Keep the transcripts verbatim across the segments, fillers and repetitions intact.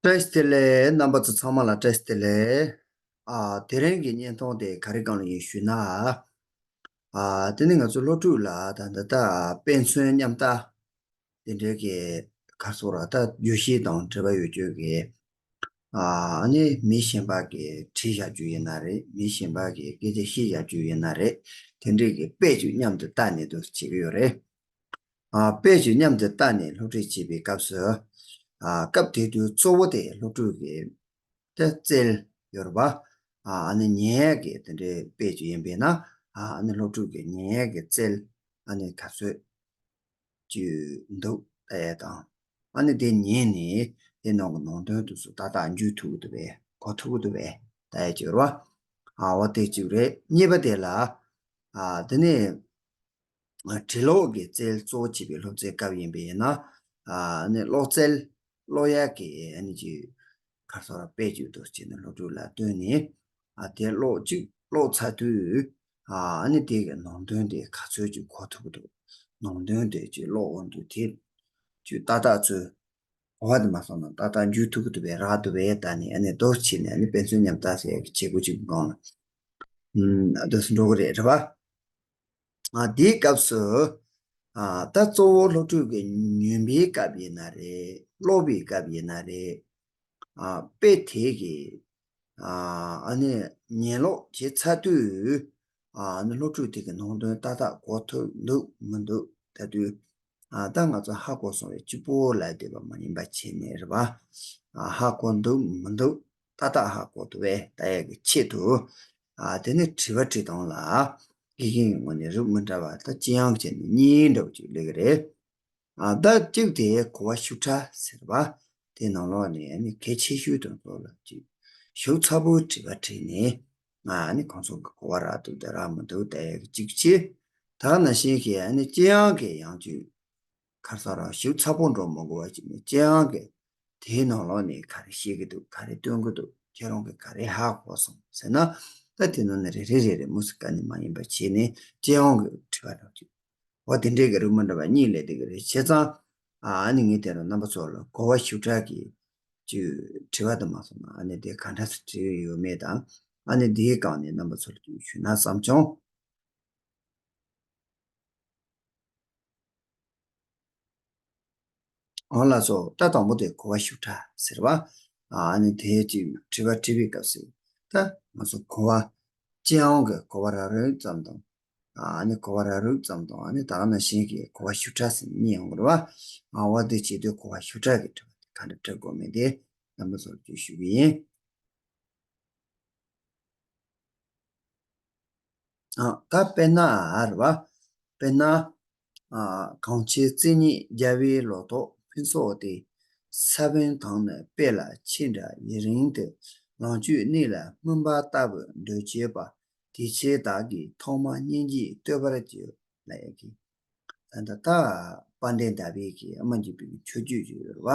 བཀྲ་ཤིས་བདེ་ལེགས། རྣམ་པ་ཚོ་ཚང་མ་ལ་བཀྲ་ཤིས་བདེ་ལེགས། ཨ། དེ་རིང་གི་བརྙན་ཐུང་དེ་ག་རེ་སྒང་ལ་ཡིན་ཞུས་ན། ཨ། དེ་ནི་ང་ཚོ་སློབ་ཕྲུག་ལ་ད་ད་ལྟ་དཔེ་མཚོན་རྣམ་ཐར་དེ་འདྲའི་གི་ག་སོགས་ར་ད་བརྗོད་གཞི་དང་འབྲེལ་བ་ཡོད་རྒྱུ་གི། ཨ་ནི་མི་གཞན་པ་གི་བྲིས་བཞག་རྒྱུ་ཡིན་ན་རེད། མི་གཞན་པ་གི་སྐད་ཆ་བཤད་བཞག་རྒྱུ་ཡིན་ན་རེད། དེ་འདྲའི་གི་དཔེ་ཅིག་མཉམ་དུ་བལྟས་ནས་འདུག་བྱེད་ཀྱི་ཡོད་རེད། ཨ། དཔེ་ཅིག་མཉམ་དུ་བལྟས་ནས་སློབ་ཁྲིད་བྱེད་པའི་སྐབས་སུ། ཨ། སྐབས་དེ་དུས་གཙོ་བོ་དེ་སློབ་ཕྲུག་གི་ད་རྩལ་ཡོད་རེད་པ། ཨ། ཨ་ནི་ཉན་ཡས་ཀྱི་དེ་འདྲའི་དཔེ་ཅིག་ཡིན་པས་ན། ཨ། ཨ་ནི་སློབ་ཕྲུག་གི་ཉན་ཡས་ཀྱི་རྩལ་ཨ་ནི་ག་ཚོད་ཅིག་འདུག་ལྟ་ཡས་དང་། ཨ་ནི་དེ་ཉན་ནས་དེ་ནང་གི་ནང་དོན་དེ་ཚོ་ཏག་ཏག་འཇུ་ཐུབ་ཀྱི་འདུག་པས། གོ་ཐུབ་ཀྱི་འདུག་པས། ལྟ་ཡས་ཅིག་ཡོད་རེད་པ། ཨ། འོ་དེ་གཅིག་རེད། གཉིས་པ་དེ་ལ། ཨ། དེ་ནས། ཨ། འབྲི་ཀློག་གི་རྩལ་གཙོ་བོ་བྱེད་པའི་སློབ་ཚན་སྐབས་ཡིན་པས་ན། ཨ་ནི་ཀློག་རྩལ་ཀློག་ཡག་གི་ཨ་ནི་ཅིག་ག་རེ་ཟེར་དཔེ་ཅིག་འདུག་བྱས་ནས་སློབ་ཕྲུག་ལ་སྟོན་ནས། ཨ། དེ་ཀློག་ཅིག་ཀློག་ཚར་དུས། ཨ། ཨ་ནི་དེ་གི་ནང་དོན་དེ་ག་ཚོད་ཅིག་གོ་ཐུབ་ཀྱི་འདུག་ནང་དོན་དེ་ཅིག་ཀློག་འོང་དུས་དེ་ཅིག་ཏག་ཏག་ཚོད། གོ་བ་དེ་མ་སོང་ན་ཏག་ཏག་འཇུ་ཐུབ་ཀྱི་འདུག་པས། རག་འདུག་པས། ད་ནི་ཨ་ནི་མདོར་བྱས་ནས་ཨ་ནི་དཔེ་མཚོན་རྣམ་ཐར་ཟེར་ཡག་གི་བྱེད་སྒོ་ཅིག་གི་སྒང་ལ། ཨུམ། ཨ། དེ་འདྲ་འགྲོ་གི་རེད། རེད་པ། ཨ། དེའི་སྐབས་སུ། ཨ། ད་གཙོ་བོ་སློབ་ཕྲུག་གི་ཉན་པའི་སྐབས་ཡིན་ན་རེད། ཀློག་པའི་སྐབས་ཡིན་ན་རེད། ཨ། དཔེ་དེ་གི། ཨ། ཨ་ནི་ཉན་ཀློག་བྱས་ཚར་དུས། ཨ་ནི་སློབ་ཕྲུག་དེ་གི་ནང་དོན་ཏག་ཏག་གོ་ཐུབ་འདུག་མི་འདུག་ལྟ་དུས། ཨ། ད་ང་ཚོ་ཧ་གོ་སོང་བས་གཅིག་པོ་ལབ་བསྡད་པ་མ་ཡིན་པ་བྱས་ནས་རེད་པ། ཨ། ཧ་གོ་འདུག་མི་འདུག་ཏག་ཏག་ཧ་གོ་ཐུབ་པས་ལྟ་ཡག་གི་ཆེད་དུ། ཨ། དེ་ནས་དྲི་བ་དྲི་སྟངས་ལ་དགེ་རྒན་གྱི་ངོས་ནས་རིགས་མི་འདྲ་བ་ད་ཅི་ཡང་བྱས་ནས་གཉིས་འདྲ་བོ་ཅིག་སླེབས་ཀྱི་རེད། ཨ། ད་གཅིག་དེ་གོ་བ་ཤུགས་དྲག་ཟེར་བ། དེ་ནང་ལོགས་ནས་ཨ་ནི་གལ་ཆེ་ཤོས་དེ་ཚོ་ལ་ཅིག་ཤུགས་ཚ་པོའི་དྲི་བ་དྲིས་ནས། ཨ་ནི་ཁོང་ཚོ་གི་གོ་བ་རག་འདུག་དང་རག་མི་འདུག་ལྟ་ཡག་གི་གཅིག་བྱས། ད་ག་ནང་བཞིན་གྱི་ཨ་ནི་ལྕེ་དབྱངས་ཀྱི་ཡང་ཅིག་ག་རེ་ཟེར་ར་ཤུགས་ཚ་པོ་འགྲོ་མི་དགོས་པ་ཅིག་ནས་ལྕེ་དབྱངས་ཀྱི་དེའི་ནང་ལོགས་ནས་ག་རེ་བཤད་ཀྱི་འདུག་ག་རེ་སྟོན་གྱི་འདུག་ཁྱེད་རང་གིས་ག་རེ་ཧ་གོ་སོང་ཟེར་ན། ད་དེ་ནང་ནས་རེ་རེ་རེ་རེ་མུ་སི་ཀ་ནི་མ་ཡིན་པ་བྱས་ནས་ལྕེ་དབྱངས་ཀྱི་དྲི་བ་རག་ཅིག་འོ་དེ་འདྲའི་གི་རིགས་མི་འདྲ་བ་གཉིས་སླེབས་བསྡད་ཀྱི་རེད། བྱས་ཙང་། ཨ་ནི་ངས་དེ་རིང་རྣམ་པ་ཚོ་ལ་གོ་བ་ཤུགས་དྲག་གི་ཅིག་དྲི་བ་དུ་མ་སོང་ན་ཨ་ནི་དེ་ག་འདྲ་སེ་དྲིས་ཡོད་མེད་དང་། ཨ་ནི་དེའི་སྒང་ནས་རྣམ་པ་ཚོ་ལ་ཅིག་ཞུས་ན་བསམ་བྱུང་། འོ་ལགས་སོ། ད་དང་པོ་དེ་གོ་བ་ཤུགས་དྲག་ཟེར་བ། ཨ་ནི་དེ་ཅིག་དྲི་བ་དྲི་བའི་སྐབས་སུ། ད་ང་ཚོ་གོ་བ་ལྕེ་དབྱངས་ཀྱི་གོ་བ་རག་རིགས་ཙམ་དང་། ཨ་ནི་གོ་བ་རག་རིགས་ཙམ་དང་། ཨ་ནི་ད་ག་ནང་བཞིན་གྱི་གོ་བ་ཤུགས་དྲག་ཟེར་གཉིས་ཡོང་གི་རེད་བ། ཨ། འོ་དེ་བྱེད་དུས་གོ་བ་ཤུགས་དྲག་གི་དྲི་བ་དེ་ག་འདྲ་དྲི་དགོས་མིན་དེ་རྣམ་པ་ཚོར་ཅིག་ཞུ་གི་ཡིན། ཨ། ད་དཔེར་ན་རེད་བ། དཔེར་ན། ཨ། གངས་ཆེན་རྩེ་ཉིད་རྒྱལ་བའི་ལོ་ཏོག་ཕུན་ཚོགས་ཏེ། ས་བོན་དང་ནི་དཔེ་ལ་ཆེ་འདྲ་ཡུན་རིང་སྟེ། ལོངས་སྤྱོད་གནས་ལ་སྨིན་པ་ལྟ་བུ་འདོད་བྱེད་པ། དེ་ཕྱིར་བདག་གིས་ཐོག་མར་སྙིང་རྗེས་བསྟོད་པར་བགྱི། ལབ་ཡག་གི། ད་ལྟ་ད་དཔལ་ལྡན་ཟླ་བའི་གི་ཨ་མ་འཇིགས་པའི་མཆོད་བརྗོད་ཅིག་ཡོད་རེད་བ།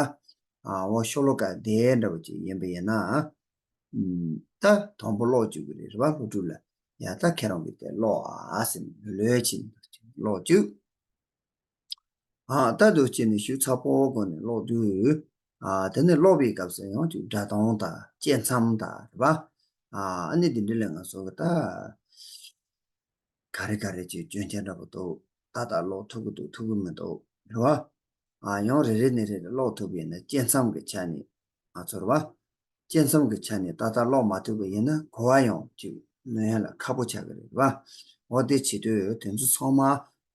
ཨ། འོ་ཤོ་ལོ་ཀ་དེ་འདྲ་བོ་ཅིག་ཡིན་པ་ཡིན་ན། ཨུམ། ད་དང་པོ་ཀློག་བཅུག་གི་རེད་བ། སློབ་ཕྲུག་ལ་ཡ་ད་ཁྱེད་རང་གིས་དེ་ཀློག་ཨ་ཟེར་ནས་ལོས་ཕྱིན་ཀློག་བཅུག་ཨ། ད་འདུག་བྱས་ནས་ཤུགས་ཚ་པོ་སྒོ་ནས་ཀློག་དུས། ཨ། དེ་ནས་ཀློག་པའི་སྐབས་སུ་ཡང་ཅིག་སྒྲ་གདངས་དང་བཅད་མཚམས་དང་རེད་བ། ཨ། ཨ་ནི་འདི་འདྲ་ལས་ང་ཚོ་གི་ད་ག་རེ་ག་རེ་ཅིག་སྐྱོན་ཆ་འདྲ་པོ་འདུག་ཏག་ཏག་ཀློག་ཐུབ་ཀྱི་འདུག་ཐུབ་ཀྱི་མི་འདུག་རེད་བ། ཨ། ཡང་རེ་རེ་ནས་རེ་རེ་ཀློག་ཐུབ་པ་ཡིན་ན་བཅད་མཚམས་ཀྱི་ཆ་ནས་ང་ཚོ་རེད་བ། བཅད་མཚམས་ཀྱི་ཆ་ནས་ཏག་ཏག་ཀློག་མ་ཐུབ་པ་ཡིན་ན་གོ་བ་ཡང་ཅིག་ལོན་ཡ་ལ་ཁག་པོ་ཆགས་ཀྱི་རེད་བ། འོ་དེ་བྱེད་དུས་དེ་ཚོ་ཚང་མ་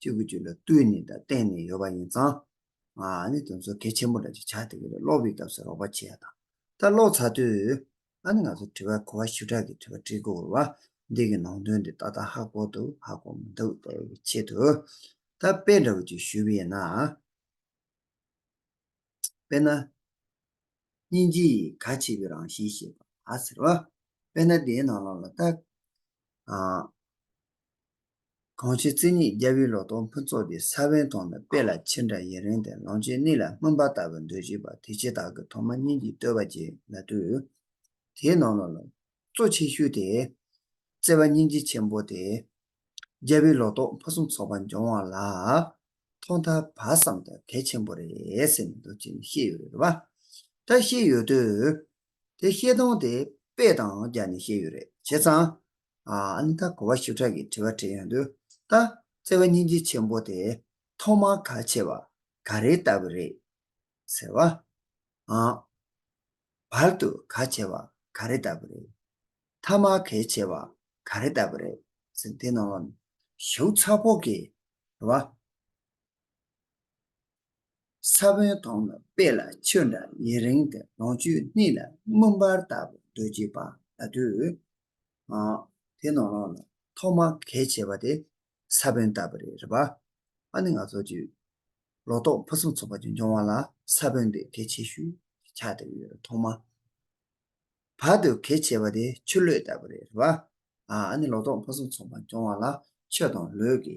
གཅིག་གིས་གཅིག་ལ་བསྟུན་ནས་དང་བརྟེན་ནས་ཡོད་པ་ཡིན་ཙང་། ཨ་ནི་དེ་ཚོ་གལ་ཆེན་པོ་འདྲ་ཅིག་ཆགས་བསྡད་ཀྱི་རེད། ཀློག་པའི་སྐབས་སུ་རོགས་པ་བྱེད་ཡ་དང་། ད་ཀློག་ཚར་དུས། ཨ་ནི་ང་ཚོ་དྲི་བ་གོ་བ་ཤུགས་དྲག་གི་དྲི་བ་དྲི་དགོས་རེད་བ། འདི་གི་ནང་དོན་འདི་ཏག་ཏག་ཧ་གོ་འདུག་ཧ་གོ་མི་འདུག་ལྟ་བའི་ཆེད་དུ། ད་དཔེ་འདྲ་བོ་ཅིག་ཞུས་པ་ཡིན་ན། དཔེར་ན། སྙིང་རྗེ་ཡི་གལ་ཆེ་བའི་རང་བཞིན་ཞེས་པ་ཟེར་བ། དཔེར་ན་དེའི་ནང་ལོགས་ལ་ད། ཨ། གངས་ཆེན་རྩེ་ཉིད་རྒྱལ་བའི་ལོ་ཏོག་ཕུན་ཚོགས་ཏེ། ས་བོན་དང་ནི་དཔེ་ལ་ཆེ་འདྲ་ཡུན་རིང་སྟེ། ལོངས་སྤྱོད་གནས་ལ་སྨིན་པ་ལྟ་བུ་འདོད་བྱེད་པ། དེ་ཕྱིར་བདག་གིས་ཐོག་མར་སྙིང་རྗེས་བསྟོད་པར་བགྱི། ལབ་དུས། དེའི་ནང་ལོགས་ལ་གཙོ་ཆེ་ཤོས་དེ། བརྩེ་བ་སྙིང་རྗེ་ཆེན་པོ་དེ། རྒྱལ་བའི་ལོ་ཏོག་ཕུན་སུམ་ཚོགས་པ་འབྱུང་བ་ལ། ཐོག་མཐའ་བར་གསུམ་དུ་གལ་ཆེན་པོ་རེད་ཟེར་ནས་འདུག་ཅེས་བཤད་ཡོད་རེད་བ། ད་བཤད་ཡོད་དུས། དེ་བཤད་སྟངས་དེ་དཔེ་དང་སྦྱར་ནས་བཤད་ཡོད་རེད། བྱས་ཙང་། ཨ་ནི་ད་གོ་བ་ཞིབ་ཕྲ་གི་དྲི་བ་དྲིས་ཡོང་དུས། ད་བརྩེ་བ་སྙིང་རྗེ་ཆེན་པོ་དེ་ཐོག་མར་གལ་ཆེ་བ་ག་རེ་ལྟ་བུ་རེད་ཟེར་བ། ཨ། བར་དུ་གལ་ཆེ་བ་ག་རེ་ལྟ་བུ་རེད། ཐ་མར་གལ་ཆེ་བ་ག་རེ་ལྟ་བུ་རེད་ཟེར། དེ་ནང་ལ་ཞིབ་ཚགས་པོ་གི་རེད་བ། ས་བོན་དོང་ནི་དཔེ་ལ་ཆོས་འདྲ་ཉེ་རིང་དུ་ལོངས་སྤྱོད་སྣོད་ལ་མུན་པར་ལྟ་བུ་འདོད་ཅེས་པ་ལ་ལྟོས། ཨ། དེ་ནང་ལོགས་ལ་ཐོག་མ་གལ་ཆེ་བ་དེ་ས་བོན་ལྟ་བུ་རེད། རེད་པ། ཨ་ནི་ང་ཚོ་ཀྱི་ལོ་ཏོག་ཕུན་སུམ་ཚོགས་པ་ཅིག་འབྱུང་བ་ལ་ས་བོན་དེ་གལ་ཆེ་ཤོས་ཆགས་བསྡད་ཡོད་རེད། ཐོག་མ། བར་དུ་གལ་ཆེ་བ་དེ་ཆུ་ལོད་ལྟ་བུ་རེད། རེད་པ། ཨ་ནི་ལོ་ཏོག་ཕུན་སུམ་ཚོགས་པ་འབྱུང་བ་ལ་ཆུ་དང་ལོད་ཀྱི་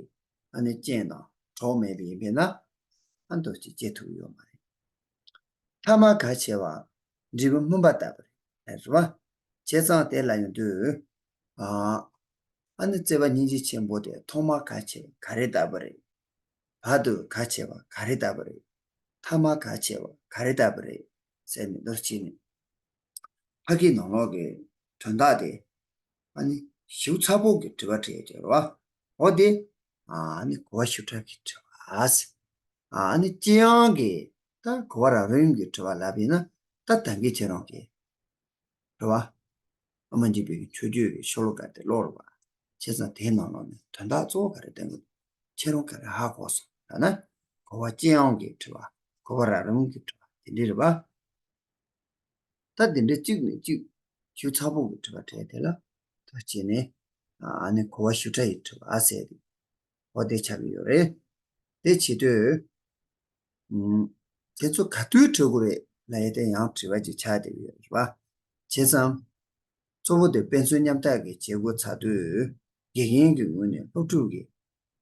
ཨ་ནི་རྐྱེན་དང་གྲོགས་མེད་པ་ཡིན་པས་ན། ཨ་འདུག་ཅིག་སྐྱེ་ཐུབ་ཀྱི་ཡོད་མ་རེད། ཐ་མར་གལ་ཆེ་བ་འབྲས་བུ་སྨིན་པ་ལྟ་བུ་རེད། རེད་པ། བྱས་ཙང་དེ་ལ་ཡོང་དུས། ཨ། ཨ་ནི་བརྩེ་བ་སྙིང་རྗེ་ཆེན་པོ་དེ་ཐོག་མར་གལ་ཆེ་བ་ག་རེ་ལྟ་བུ་རེད། བར་དུ་གལ་ཆེ་བ་ག་རེ་ལྟ་བུ་རེད། ཐ་མར་གལ་ཆེ་བ་ག་རེ་ལྟ་བུ་རེད་ཟེར་ནས་འདུག་ཅིག་ནས། ཕ་གི་ནང་ལོགས་ཀྱི་དོན་དག་དེ་ཨ་ནི་ཞིབ་ཚགས་པོ་གི་དྲི་བ་དྲིས་ཡོད་རེད་བ། འོ་དེ་ཨ་ནི་གོ་བ་ཞིབ་ཕྲ་གི་དྲི་བ་ཟེར། ཨ་ནི་སྤྱི་ཡོངས་ཀྱི་ད་གོ་བ་རག་རིམ་གྱི་དྲི་བ་ལབ་ཡིན་ན། ད་ད་གིན་ཁྱེད་རང་གིས་རེད་བ། ཨ་མ་འཇིགས་པའི་མཆོད་བརྗོད་ཀྱི་ཤོ་ལོ་ཀ་དེ་ཀློག་རེད་བ། བྱས་ཙང་དེའི་ནང་ལོགས་ནས་དོན་དག་གཙོ་བོ་ག་རེ་བསྟན་དགོས། ཁྱེད་རང་ག་རེ་ཧ་གོ་སོང་ལབ་ན། གོ་བ་སྤྱི་ཡོངས་ཀྱི་དྲི་བ། གོ་བ་རག་རིམ་གྱི་དྲི་བ་དེ་འདྲ་རེད་བ། ད་དེ་འདྲ་གཅིག་ནས་གཅིག་ཞིབ་ཚགས་པོ་གི་དྲི་བ་དྲིས་དེ་ལ་ཐུགས་རྗེ་ནས། ཨ་ནི་གོ་བ་ཞིབ་ཕྲ་ཡི་དྲི་བ་ཟེར་ཏེ། འོ་དེ་ཆགས་ཀྱི་ཡོད་རེད། དེ་བྱེད་དུས། ཨུམ། དེ་ཚོ་ག་དུས་དྲི་དགོས་རེད་ལབ་ཡ་དེ་ཡང་དྲི་བ་ཅིག་ཆགས་བསྡད་ཡོད་རེད་པ། བྱས་ཙང་། གཙོ་བོ་དེ་དཔེ་མཚོན་མཉམ་ཐག་གི་བྱེད་སྒོ་ཚར་དུས། དགེ་རྒན་གྱི་ངོས་ནས་སློབ་ཕྲུག་གིས།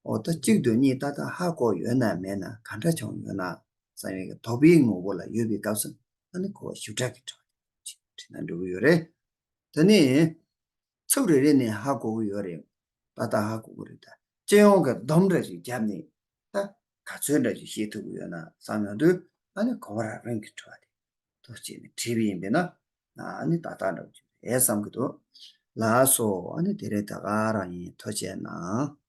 འོ་ད་གཅིག་དང་གཉིས་ཏག་ཏག་ཧ་གོ་ཡོད་ན་མེད་ན། ག་འདྲ་བྱུང་ཡོད་ན་བསམ་ཡས་ཀྱི་དོགས་པའི་ངོ་བོ་ལ་ཡོད་པའི་སྐབས་སུ། ཨ་ནི་གོ་བ་ཞིབ་ཕྲ་གི་དྲི་བ་དེ་དྲིས་ན་འགྲིག་གི་ཡོད་རེད། དེ་ནས། ཚིག་རེ་རེ་ནས་ཧ་གོ་གི་ཡོད་རེད། ཏག་ཏག་ཧ་གོ་གི་རེད། ད་སྤྱི་ཡོངས་ཀྱི་སྡོམ་འདྲ་ཞིག་བརྒྱབ་ནས། ད་ག་ཚོད་འདྲ་ཞིག་ཤེས་ཐུབ་ཀྱི་ཡོད་ན་བསམ་ཡོང་དུས། ཨ་ནི་གོ་བ་རག་རིམ་གྱི་དྲི་བ་དེ་ཐུགས་རྗེ་ནས་དྲིས་པ་ཡིན་པས་ན། ཨ་ནི་ཏག་ཏག་འདྲ་པོ་ཅིག་རེད་བསམ་གྱི་འདུག་ལགས་སོ། ཨ་ནི་དེ་རིང་ད་ག་རང་ཡིན། ཐུགས་རྗེ་གནང་།